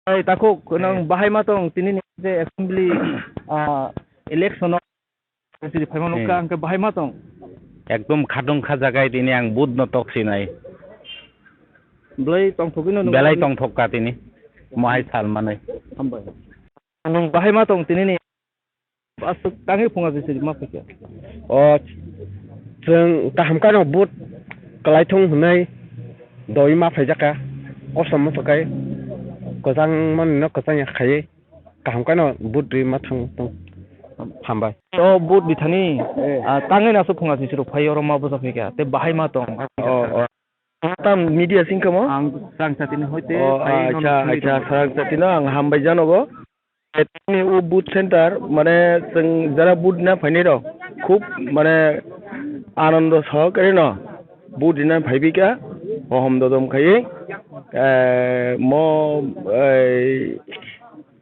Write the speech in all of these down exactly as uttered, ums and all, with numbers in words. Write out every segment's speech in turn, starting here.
Ai, takhuk, nang bahai ma tong, tini ni je assembly, ah, election o, siri phaima nukha, hmm, hwnkhe bahai ma tong. Ekdom khatung kha jagai tini ang vote no tok sinai. Belai tongthok ino nung belai tongthok ka tini. Mohai sal manai. Hambai. Nung bahai ma tong tini ni. Aswk tangwi phunga jisiri ma phaikha. O, chwng kaham kano vote kwlaithung hwnwi doi ma phaijakha. Kosom moto kai kwchang manwino kwchang ya khaiwi kaham kano vote rwi ma thang tong. Hambai. O vote bithani, eh, ah, tangwi aswk phunga jisiri phai oro ma bwsa phaikha. Tei bahai ma tong. O, o. Tam media singkamo? Ang Sarang Chatini hoite. O, phai acha, nono acha, Sarang Chatino ang hambai janogo. Tini o booth center, mane, chwng jara booth na phainai rok khub, mane, anondo sohokare no booth rina phaibika, hohom dodom khaiwi, eh, mo, eh,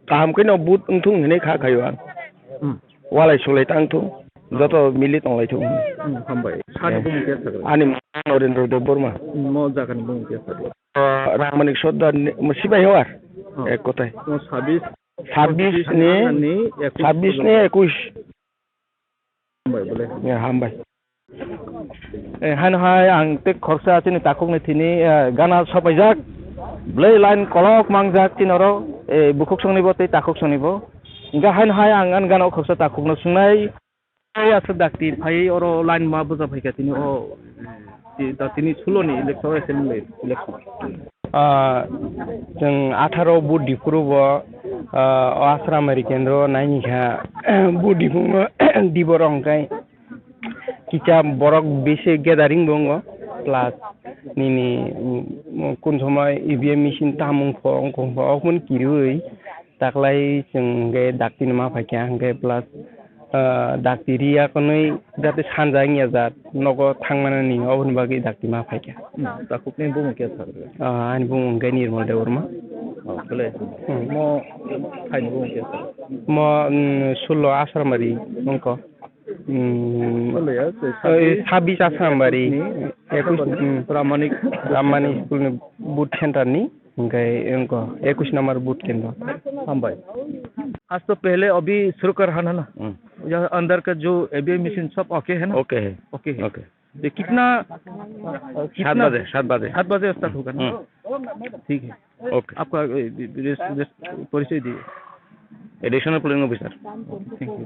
kaham khe no booth wngthung hinwi kha khaio ang. Hmm. Walai sulai tang thung, joto mili tong lai thung. Hmm, hambai. Sani, eh, bumung khe sakra? Ani Norendra Debbarma. Hmm, mo jagani bumung khe sakra? Ramanik Sordar ni, mo sibai hoar. Oh. Ek kotai. Mo sabis Sabis ni, ni ekush sabis ni ekush. Hambai, bole. Ya, hambai. Eh, haino hai ang tei khoroksa chini takhukni thini, eh, gana sopaijak. Belai line kolok mangjak chini oro, eh, bukhuk songni bo tei takhuk songni bo. Hingkhe haino hai ang ani gana o khoroksa takhukno swngnai. Tei aswk dakti phaiwi oro line ma bwsa phaikha tini o, ti-, ta tini sulo ni election, assembly election. Ah, chwng atharo vote diphuru bo, ah, o Asramari kendro naini kha vote diphuru diborok hwnkhe kisa borok bisi gathering bo wngo plus nini, mm, kun somoi E V M machine tamo wngkho wngkho wngkho okmani kirui. Taklai chwng hwnkhe dakti no ma phaikha, hwnkhe plus, ah, dakti riya kwnwi jate sanja wngya jat nogo thangmani, oboni bagwi dakti ma phaikha. Hmm, takhukni bumung khe sakha? Ah, ani bumung hwnkhe Nirmal Debbarma. Oh, belai. Hmm. Mo phaini bumung khe sakha? Mo, mm, sulo Asramari wngkho. Hmm. Sulo ya, se eh, sabis Asramari. Ni? Ekush, hmm. Ramani. Ramani school ni boot center ni. Hwnkhe wngkho ekush number booth kendro. Hambai. आज तो पहले अभी शुरू कर रहा ना? हम्म। यहाँ अंदर का जो E V M मशीन सब ओके है ना? ओके है। ओके है। ओके। ये कितना, सात बजे, सात बजे। सात बजे स्टार्ट होगा ना? हम्म। ठीक है। ओके। आपका, ए, ए, रेस-, रेस-, परिचय दिए। Additional polling officer. Thank you.